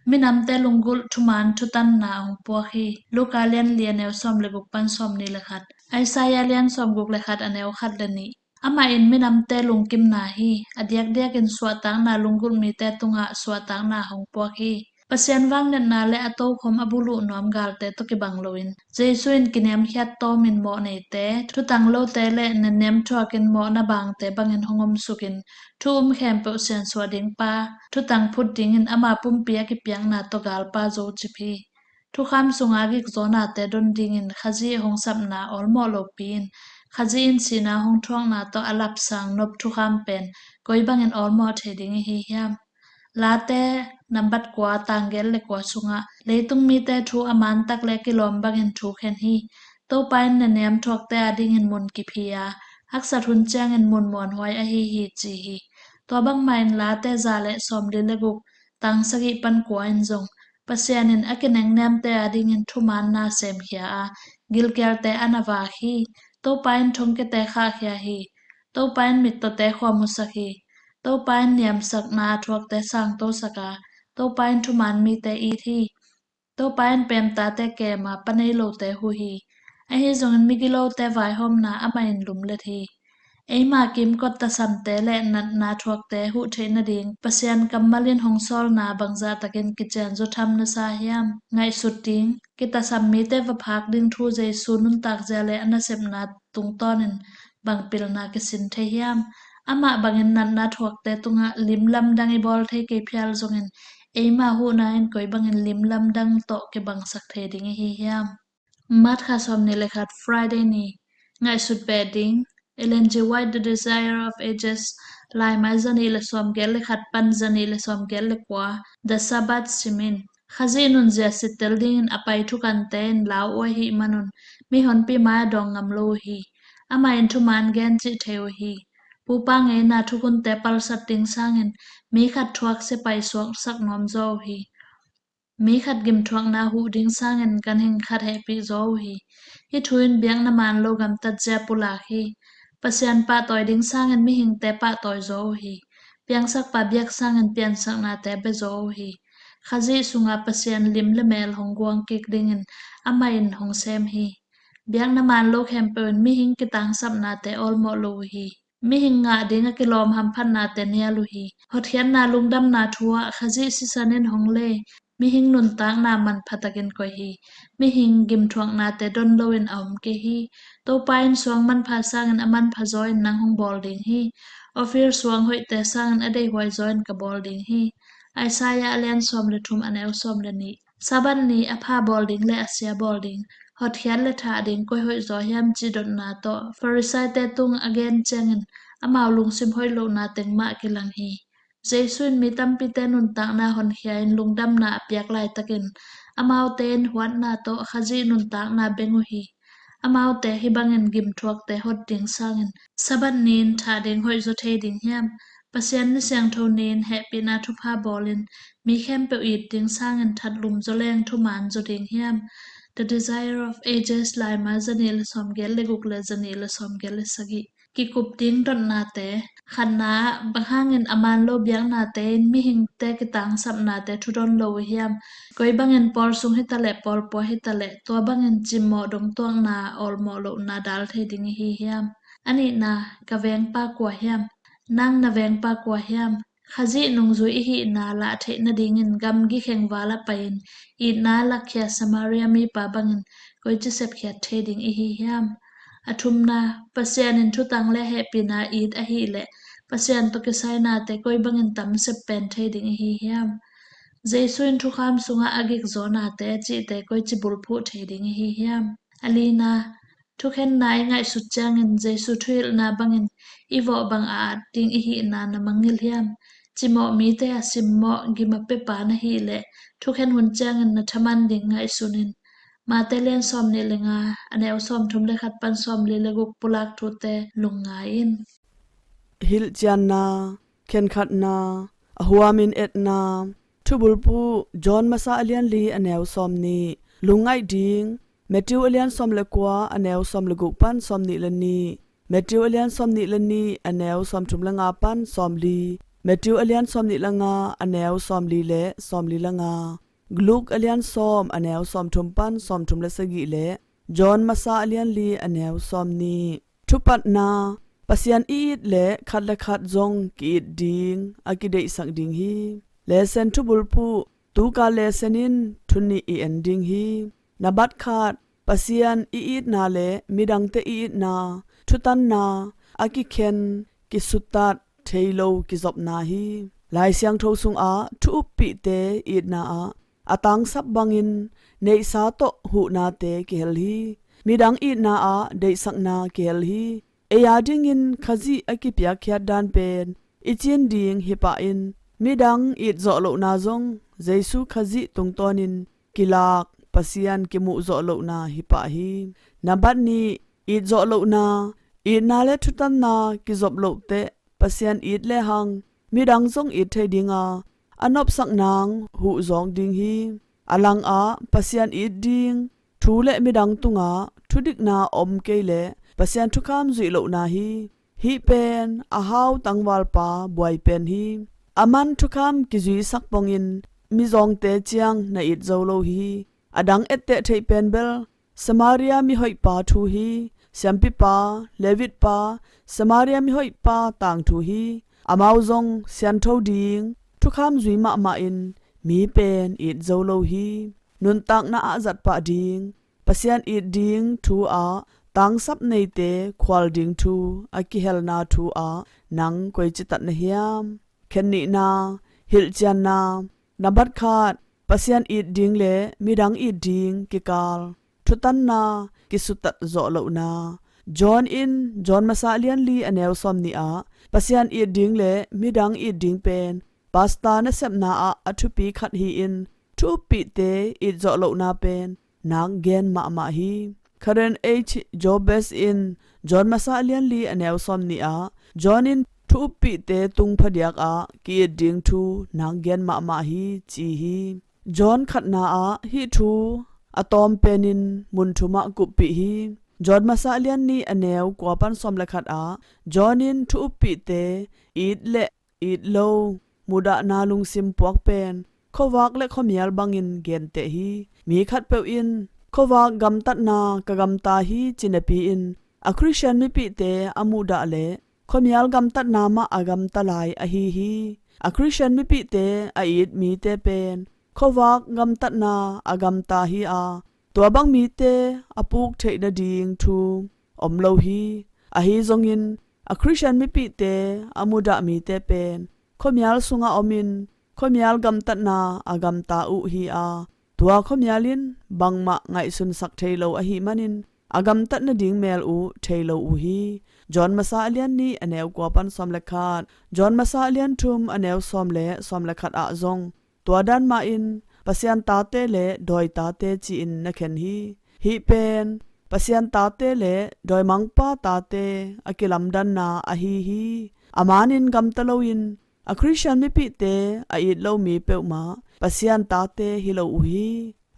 Minamte lunggulh thuman thutanna a hong puak hi. Luka lian li, a neu sawm le guk pan sawmnih le khat. Isaiah lian sawm guk le khat, a neu khat le nih. Amah in minamte lungkimna hi. A diakdiakin suahtakna lunggulh mite tungah suahtakna hong puak hi. Pasian vangliatna le a tokhom a buluh nuam galte tawh kibang loin, Jesu in kiniamkhiat tawmin mawhneite, thutang lote le nennem thuakin mawhna bangte bangin hong omsukin, thu um khempeuh siansuah dingpa, thutang phut dingin ama pumpi a kipiakna tawh galpa zocip hi. Thukham sunga gikzawnate don dingin Khazih hong sapna awlmawh lopi-in, Khazih in sihna hong thuakna tawh a lapsang nop thukham pen koi bangin awlmawh thei ding i hi hiam? Late nambat kua, tang giat le kua sungah leitung mite thu a mantak le kilawm bangin thu khen hi. Topa in nennem thuakte adingin mun kiphi a, haksat hun ciangin mun muanhuai ahi hi, ci hi. Tua bangmah in Late za le sawmli le guk, tang sagih pan kua in zong, Pasian in a kinengnemte adingin thumaanna semkhia a, gilkialte a na vak hi. Topa in thongkiate khahkhia hi. Topa in mittawte khuamusak hi. Topa in niamsakna a thuakte sangtosak a, Topa in thumaan mite it hi. Topa in peemtate kem a, pa nei lote hu hi. Ahi zongin migilote vaihawmna amah in lumlet hi. Eima kimkot tasamte le natna thuakte huh theih nading Pasian kammal in hong sawlna bangzah takin kicianzaw tham na sa hiam? Ngaihsut ding, kitasam mite va phak ding thu Jesu nuntakzia le a nasepna tungtawnin bang pilna kisin thei hiam? Amah bangin natna thuakte tungah lim lamdang i bawl thei kei phial zongin eima huhna in koi bangin lim lamdang tawh kibangsak thei ding i hi hiam? March kha sawmnih le khat, Friday ni. Ngaihsut beh ding. Ellen G. White, The Desire of Ages, Laimai zanih le sawmgiat le khat pan zanih le sawmgiat le kua, The Sabbath simin. Khazih nunzia sittel dingin a pai thukante in lau uh ahih manun mihonpi mai a dawng ngam lo uh hi. Amah in thuman gen cih thei uh hi. Pupa ngeina thukunte palsat ding sangin mi khat thuak sepai suaksak nuam zaw uh hi. Mi khat gimthuakna huh ding sangin ganhing khat hehpih zaw uh hi. Hih thu in biakna man lo gamtatzia pulak hi. Pasian pahtawi ding sangin mihingte pahtawi zaw uh hi. Piangsakpa biak sangin piansaknate bia zaw uh hi. Khazih sunga Pasian lim le mel hong guang kik dingin amah in hong sem hi. Biakna man lo khempeuh in mihing kitangsapnate awlmawh lo uh hi. Mihing ngah ding a kilawm hamphatnate nial uh hi. Hotkhiatna lungdamna thu ah Khazih sisan in hong lei mihing nuntakna manpha takin koih hi. Mihing gimthuaknate don loin a om kei hi. Topa in suang manpha sangin a manpha zaw in nang hong bawl ding hi. Ophir suang hoihte sangin a deihhuai zaw in ka bawl ding hi. Isaiah a lian sawm le thum, a neu sawm le nih. Sabbath ni a pha bawl ding le a sia bawl ding, hotkhiat le thah ding koi hoih zaw hiam cih dotna tawh Pharisaite tung a gen ciangin amau lungsim hoih lohna teng mah kilang hi. Jesu in mi tampite nuntakna honkhia in lungdamna a piak laitakin amaute in huatna tawh Khazih nuntakna beng uh hi. Amaute hih bangin gimthuakte hot ding sangin Sabbath ni in thah ding hoih zaw thei ding hiam? Pasian ni siangtho ni in hehpihna thupha bawlin mi khempeuh it ding sangin thatlum zaw leng thuman zaw ding hiam? The Desire of Ages, Laimai zanih le sawmgiat le guk le zanih le sawmgiat le sagih. Kikup ding dotnate. Khatna ah, bang hangin a man lo biaknate in mihingte kitangsapnate thudon lo uh hiam? Koi bangin pawl sung hitaleh pawl pua hitaleh tua bangin cimmawh dongtuakna awlmawh lohna dal thei ding i hi hiam? A nihna, ka vengpa kua hiam? Nang na vengpa kua hiam? Khazih nungzui i hihna lah theih nadingin gamgi khengval a pai-in itna lakkhia Samaria mipa bangin koici sepkhiat thei ding i hi hiam? A thumna, Pasian in thutang le hehpihna it ahih leh Pasian tawh kisainate koi bangin tam sep pen thei ding i hi hiam? Jesu in thukham sungah a gikzawhnate a cihte koici bulphuh thei ding i hi hiam? A lina, thukhenna i ngaihsut ciangin Jesu thuhilhna bangin i vawh bang a at ding i hihna na mangngilh hiam? Cimawh mite a simmawh gim a pepa na hih leh thukhen hun ciangin na thaman ding ngaihsun in. Mate lian sawmnih le nga, a neu sawmthum le khat pan sawmli le guk pulak thute lungngai in. Hilhcianna, khenkhatna, a huamin etna. Thubulpu, John masa a lian li a neu sawmnih. Lungngaih ding, Matthew a lian sawm le kua a neu sawm le guk pan sawmnih le nih. Matthew a lian sawmnih le nih a neu sawmthum le nga pan sawmli. Matthew a lian sawmnih le nga a neu sawmli le sawmli le nga. Luke a lian sawm a neu sawmthum pan sawmthum le sagih le John masa a lian li a neu sawmnih. Thupatna, Pasian i it le khat le khat zong ki-it ding a kideihsak ding hi. Lesen thubulpu, tuka lesen in thunih i en ding hi. Nabat khat, Pasian i itna le midangte i itna, thutanna, a kikhen, kisuttat, thei lo kizopna hi. Lai Siangtho sungah thu uppihte itna ah a tangsap bangin neihsa tawh huhnate kihel hi. Midang itna ah deihsakna kihel hi. Ei a dingin Khazih a kipiakkhiat dan pen i cin ding hi pah in midang it zawh lohna zong Jesu Khazih tungtawnin kilak Pasian kimuh zawh lohna hi pah hi. Nabat nih, it zawh lohna, itna le thutanna kizop lohteh Pasian it lehang midang zong it thei dinga a nopsak nang huh zawk ding hi. A langah Pasian it ding thu le midang tungah thudikna om kei leh Pasian thukham zuih lohna hi. Hih pen a hau tangvalpa buai pen hi. A man thukham kizuisak pongin mizawngte ciang na it zo lo hi. A dang etteh theih pen bel Samaria mihoihpa thu hi. siampipa, Levit pa, Samaria mihoih pa tangthu hi. Amau zong siantho ding thukham zui mahmah in mi pen it zo lo hi. Nuntakna ah zatpah ding, Pasian it ding thu ah tangsap neite khual ding thu a kihelna thu ah nang koi citat na hiam? Khen nihna, hilhcianna. Nambat khat, Pasian it ding le midang it ding kikal thutanna kisutat zawh lohna. John in John masa lian li a neu sawm nih ah Pasian it ding le midang it ding pen pasta nasepna ah a thupi khat hi-in thu uppihte it zawh lohna pen nak gen mahmah hi. Karen H. Jobes in John masa lian li a neu sawm nih ah John in thu uppihte tung phadiak ah ki-it ding thu nak gen mahmah hi ci hi. John khatna ah hih thu a tawm penin mun thum ah kuppih hi. John masa lian nih a neu kua pan sawm le khat ah John in thu uppihte it le it lo mudahna lungsim puak pen khuavak le khuamial bangin genteh hi. Mi khatpeuh in khuavak gamtatna ka gamta hi ci napi-in a Khristian mipihte a mudah le khuamial gamtatna mah a gamta lai ahi hi. A Khristian mipihte a it mite pen khuavak gamtatna a gamta hi a, tua bang mite a puk theih nading thu om lo hi. Ahi zongin a Khristian mipihte a mudah mite pen khuamial sungah omin khuamial gamtatna a gamta uh hi a, tua khuamial in bangmah ngaihsunsak thei lo ahih manin a gamtat nading mel uh thei lo uh hi. John masa a lian nih a neu kua pan sawm le khat, John masa a lian thum a neu sawm le sawm le khat ah zong tua dan mahin Pasian tate le dawi tate ci-in na khen hi. Hih pen Pasian tate le dawimangpa tate a kilamdanna ahi hi. A manin gamta loin a Khristian mipihte a it lo mi peuhmah Pasian tate hi lo uh hi.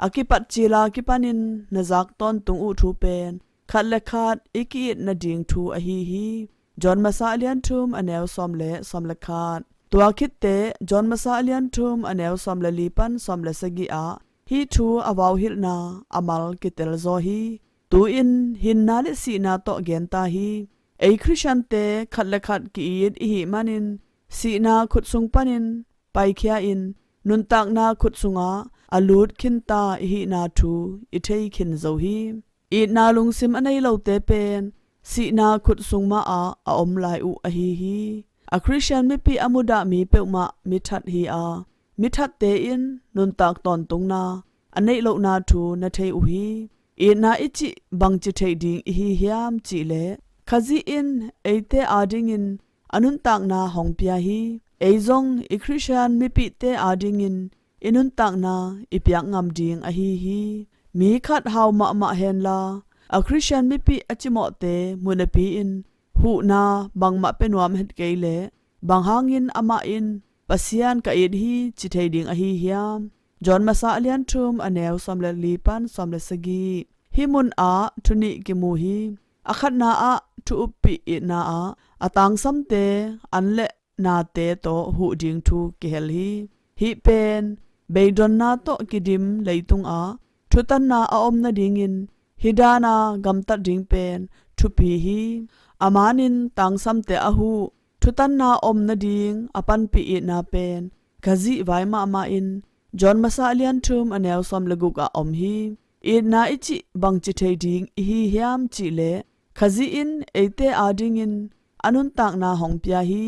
A kipat cila kipanin na zak tawntung uh thu pen khat le khat i ki-it nading thu ahi hi. John masa a lian thum a neu sawm le sawm le khat. Tua khitte John masa a lian thum a neu sawm le li pan sawm le sagih ah hih thu a vauhilhna a mal kitel zaw hi. Tu-in hinna le sihna tawh genta hi. Ei Khristiante khat le khat ki-it i hih manin sihna khut sung panin paikhia in nuntakna khut sungah a lut khinta i hihna thu i thei khin zo hi. Itna lungsim a nei lote pen sihna khut sung mahah a om lai uh ahi hi. A Khristian mipi a mudah mi peuhmah mithat hi a, mithatte in nuntak tawntungna a neih lohna thu na thei uh hi. Itna i cih bangci theih ding i hi hiam cihleh Khazih in eite adingin a nuntakna hong pia hi. Ei zong i Khristian mipihte adingin i nuntakna i piak ngam ding ahi hi. Mi khat hau mahmah henla a Khristian mipih a cimawhte munapi in huhna bangmah pia nuam het kei leh bang hangin amah in Pasian ka it hi ci thei ding ahi hiam? John masa a lian thum a neu sawm le li pan sawm le sagih. Hih munah thu nih kimu hi. A khatna ah thu uppih itna ah a tangsamte an le nate tawh huh ding thu kihel hi. Hih pen beidonna tawh kidim leitungah thutanna a om nadingin hih dana gamtat ding pen thupi hi. A manin tangsamte a huh thutanna om nading a panpih itna pen Khazih vai mahmah in John masa a lian thum a neu sawm le guk ah om hi. Itna i cih bangci thei ding i hi hiam cihleh Khazih in eite adingin a nuntakna hong pia hi.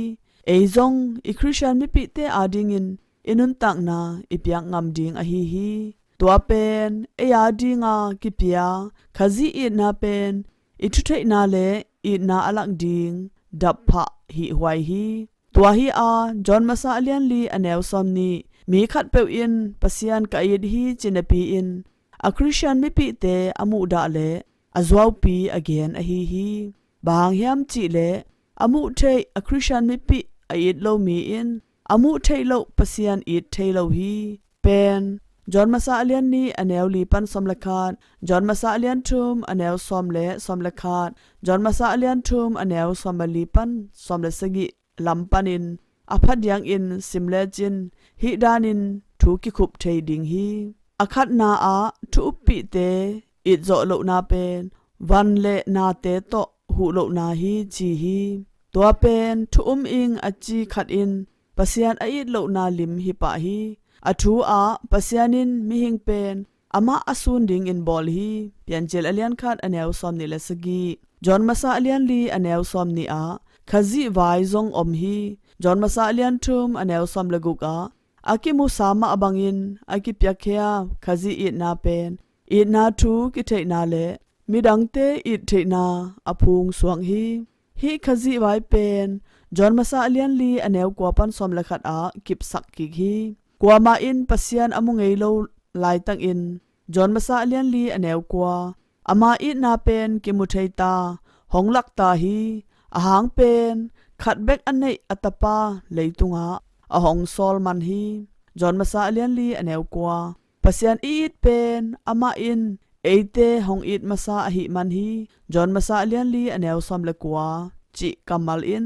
Ei zong i Khristian mipihte adingin i nuntakna i piak ngam ding ahi hi. Tua pen ei adinga kipia Khazih itna pen i thutheihna le itna a lak ding dapphah hihhuai hi. Tua hi a John masa a lian li a neu sawm nih mi khatpeuh in Pasian ka it hi ci napi-in a Khristian mipihte a muhdah le a zuaupi a gen ahi hi. Bang hang hiam cihleh a muh theih a Khristian mipih a it lo mi in a muh theih loh Pasian it thei lo hi. Pen John masa a lian nih a neu li pan sawm le khat, John masa a lian thum a neu sawm le sawm le khat, John masa a lian thum a neu sawm le li pan sawm le sagih lam panin a phadiangin sim lecin hih danin thu kikhup thei ding hi. A khatna ah thu uppihte it zawh lohna pen van le nate tawh huh lohna hi ci hi. Tua pen thu um ing a ci khat in Pasian a it lohna lim hi pah hi. A thu ah Pasian in mihing pen amah a sun dingin bawl hi. Piancil a lian khat a neu sawm nih le sagih, John masa a lian li a neu sawm nih ah Khazih vai zong om hi. John masa a lian thum a neu sawm le guk ah a kimusa mah bangin a kipiakhia Khazih itna pen itna thu kitheihna le midangte it theihna a phung suak hi. Hih Khazih vai pen John masa a lian li a neu kua pan sawm le khat ah kipsak kik hi. Kuamah in Pasian a mu ngei lo laitakin John masa a lian li a neu kua ama itna pen kimu thei ta, hong lak ta hi. A hang pen khat bek a neih a tapa leitungah a hong sawl man hi. John masa a lian li a neu kua, Pasian i it pen amah in eite hong it masa ahih man hi. John masa a lian li a neu sawm le kua cih kammal in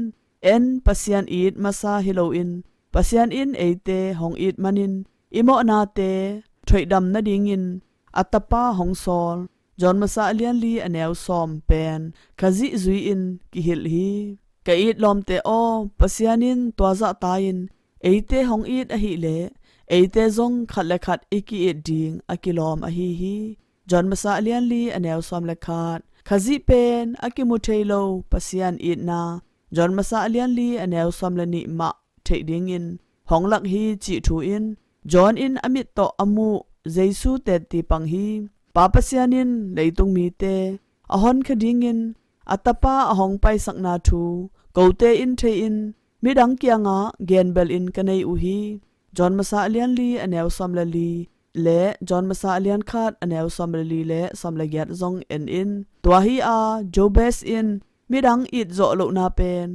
en Pasian it masa hi loin Pasian in eite hong it manin i mawhnate thoihdam nadingin a tapa hong sawl. John masa a lian li a neu sawm pen Khazih zui-in kihilh hi. Ka it lawmte aw, Pasian in tua zahta-in eite hong it ahileh eite zong khat le khat i ki-it ding a kilawm ahi hi. John masa a lian li a neu sawm le khat, Khazih pen a kimu thei lo Pasian itna John masa a lian li a neu sawm le nih mah theih dingin hong lak hi cih thu in John in a mit tawh a muh Jesu tetti pang hi. Pa Pasian in leitung mite a honkhia dingin a tapa a hong paisakna thu kote in thei-in midang kiangah genbelin ka nei uh hi. John masa a lian li a neu sawm le li le John masa a lian khat a neu sawm le li le sawm le giat zong en in. Tua hi a Jabez in midang it zawh lohna pen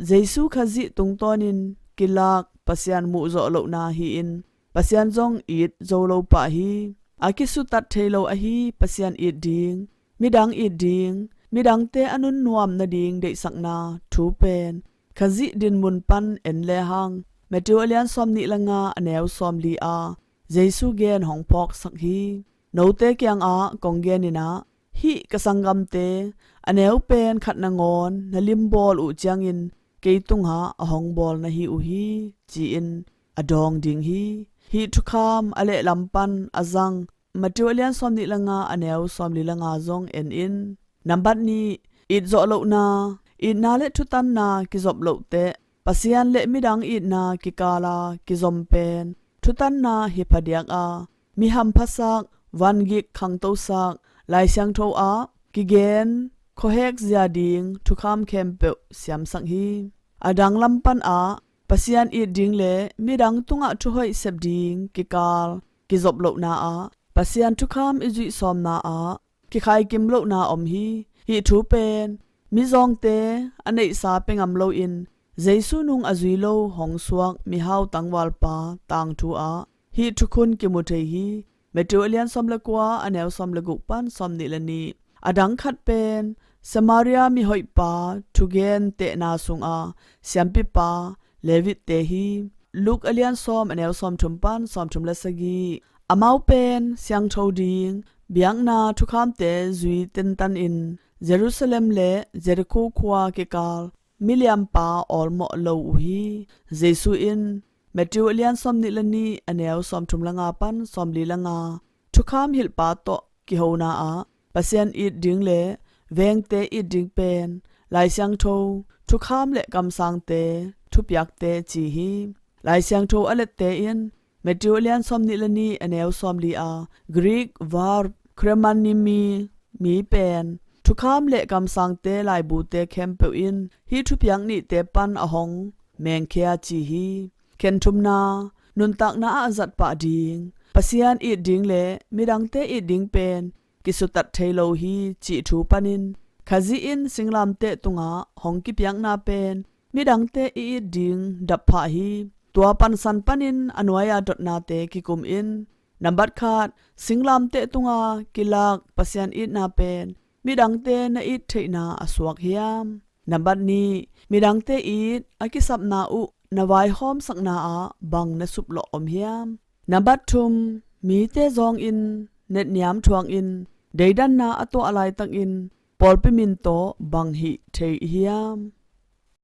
Jesu Khazih tungtawnin kilak Pasian muh zawh lohna hi-in Pasian zong it zo lo pah hi. A kisutat thei lo ahi Pasian it ding, midang it ding, midangte a nunnuam nading deihsakna thu pen Khazih dinmun pan en lehang Matthew a lian sawm nih le nga a neu sawm li a Jesu gen hong phawksak hi. Note kiangah kong gen inah hih ka sanggamte a neu pen khat nangawn na limbawl uh ciangin kei tungah a hong bawl na hi uh hi ci-in a dawng ding hi. Hih thukham a lehlam pan a zang Matthew a lian sawm nih le nga a neu sawm li le nga zong en in. Nambat nih, it zawh lohna, itna le thutanna kizop loh teh Pasian le midang itna kikala kizom pen thutanna hi phadiak a, mi hamphasak, vangik khangtosak, Lai Siangtho ah kigen khuahek zia ding thukham khempeuh siamsak hi. A dang lam pan ah Pasian it ding le midang tungah thuhoih sep ding kikal kizop lohna ah Pasian thukham i zuih sawmna ah kikhaikim lohna om hi. Hih thu pen mizawngte a neihsa pia ngam loin Jesu nung a zui lo hong suak mihau tangvalpa tangthu ah hih thukhun kimu thei hi. Matthew a lian sawm le kua a neu sawm le guk pan sawm nih le nih. A dang khat pen Samaria mihoihpa thugen tehna sunga siampipa Levite hi. Luke a lian sawm a neu sawm thum pan sawm thum le sagih. Amau pen siangtho ding biakna thukhamte zui tentan in Jerusalem le Jericho khua kikal miliampa awlmawh lo uh hi. Jesu in Matthew a lian sawm nih le nih a neu sawm thum le nga pan sawm li le nga thukham hilhpa tawh kihona ah Pasian it ding le vengte it ding pen Lai Siangtho thukham le kamsangte thupiakte ci hi. Lai Siangtho a lette in Matthew a lian sawm nih le nih a neu sawm li a Greek verb chremanemi mi pen thukham le kamsangte laibute khempeuh in hih thupiak nihte pan a hong mengkhia ci hi. Khen thumna, nuntakna ah a zat pah ding, Pasian it ding le midangte it ding pen kisutat thei lo hi cih thu panin Khazih in singlamteh tungah hong kipiakna pen midangte i it ding dap phah hi. Tua pansan panin a nuai-a dotnate kikum in. Nambat khat, singlamteh tunga kilak Pasian itna pen midangte na it theihna a suak hiam? Nambat nih, midangte it a kisapna uh na vaihawmsakna ah bang na suplawh om hiam? Nambat thum, mite zawngin netniam thuakin deidanna a tuah laitakin pawlpi min tawh bang hih thei hiam?